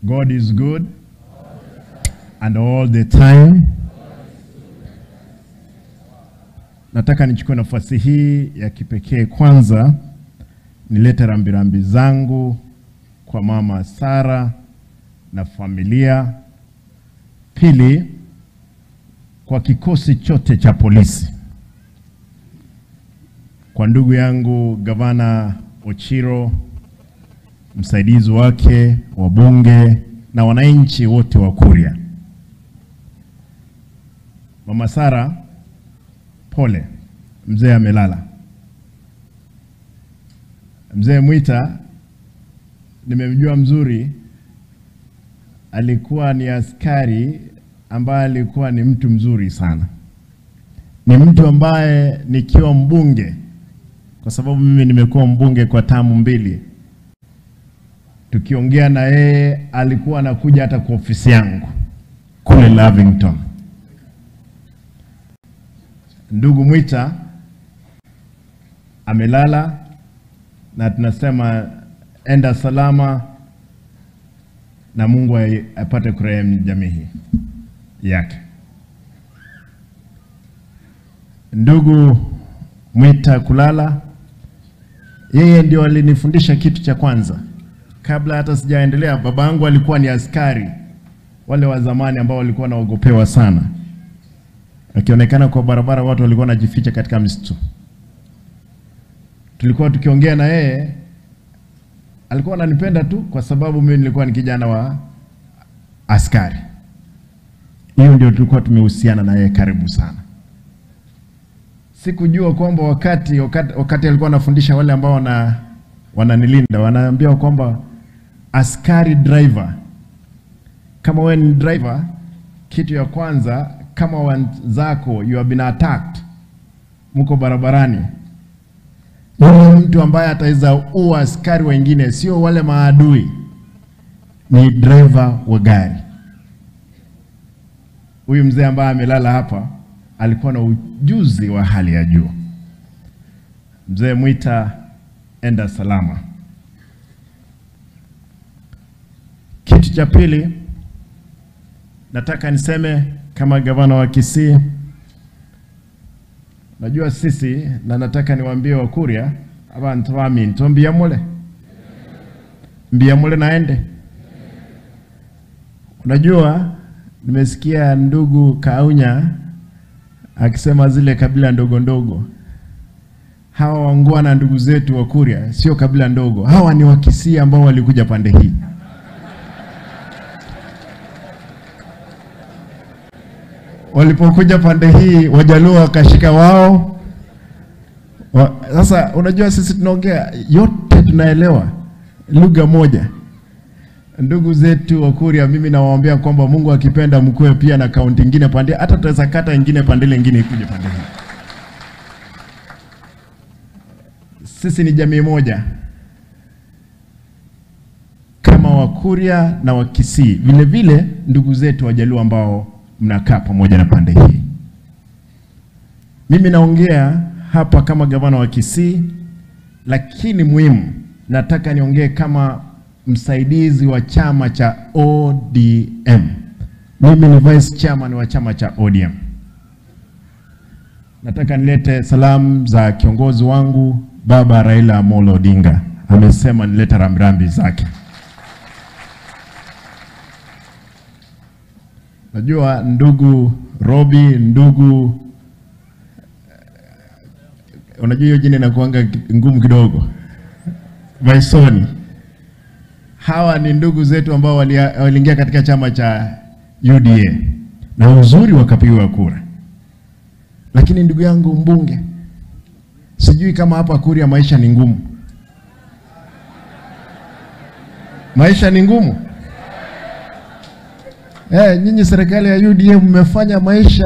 God is good and all the time. Nataka nichukue nafasi hii ya kipekee kwanza nilete rambirambi zangu kwa Mama Sara na familia. Pili, kwa kikosi chote cha polisi, kwa ndugu yangu Gavana Ochiro, msaidizi wake, wabunge na wananchi wote wa Kuria. Mama Sara, pole, mzee amelala. Mzee Mwita nimemjua mzuri, alikuwa ni askari ambaye alikuwa ni mtu mzuri sana. Ni mtu ambaye nikiwa mbunge, kwa sababu mimi nimekuwa mbunge kwa tamu mbili, tukiongea na yeye alikuwa anakuja hata kwa ofisi yangu kule Lavington. Ndugu Mwita amelala na tunasema enda salama na Mungu apate kurehemu jamii yake. Ndugu Mwita kulala, yeye ndio alinifundisha kitu cha kwanza. Kabla hata sijaendelea, babangu alikuwa ni askari, wale wa zamani ambao walikuwa wanaogopewa sana. Akionekana kwa barabara watu walikuwa wanajificha katika msitu. Tulikuwa tukiongea na yeye, alikuwa ananipenda tu kwa sababu mimi nilikuwa ni kijana wa askari. Hiyo ndio tulikuwa tumehusiana na yeye karibu sana. Sikujua kwamba wakati alikuwa anafundisha wale ambao wananilinda, wanaambia kwamba askari driver, kama wewe ni driver, kitu ya kwanza, kama wenzako you have been attacked, mko barabarani, yule mtu ambaye ataweza ua askari wengine sio wale maadui, ni driver wa gari. Huyu mzee ambaye amelala hapa alikuwa na ujuzi wa hali ya juu. Mzee Mwita, enda salama. Kitu cha pili nataka niseme kama gavana wa Kisii, najua sisi, na nataka niwaambie wa Kuria abantu baminto mbiyamule mbiyamule naende. Unajua, nimesikia ndugu Kaunya akisema zile kabila ndogo ndogo. Hawa wangwana ndugu zetu wa Kuria sio kabila ndogo, hawa ni Wakisii ambao walikuja pande hii. Walipokuja pande hii Wajaluo wakashika wao. Sasa unajua sisi tunaongea yote tunaelewa lugha moja. Ndugu zetu wa Kuria, mimi nawaambia kwamba Mungu akipenda mkue pia na kaunti nyingine pande, hata tutaweza kata nyingine pande ile nyingine ikuje pande hii. Sisi ni jamii moja kama Wakuria na Wakisii, vile vile ndugu zetu Wajaluo ambao mnakaa pamoja na pande hii. Mimi naongea hapa kama gavana wa Kisii, lakini muhimu nataka niongee kama msaidizi wa chama cha ODM. Mimi ni vice chairman wa chama cha ODM. Nataka nilete salamu za kiongozi wangu Baba Raila Amolo Odinga. Amesema nilete rambirambi zake. Najua ndugu Robi, ndugu, unajua hiyo jina inakuanga ngumu kidogo, Vaisoni. Hawa ni ndugu zetu ambao waliingia katika chama cha UDA na uzuri wakapigiwa kura. Lakini ndugu yangu mbunge, sijui kama hapa Kuria maisha ni ngumu. Maisha ni ngumu. Nyinyi serikali ya UDA mmefanya maisha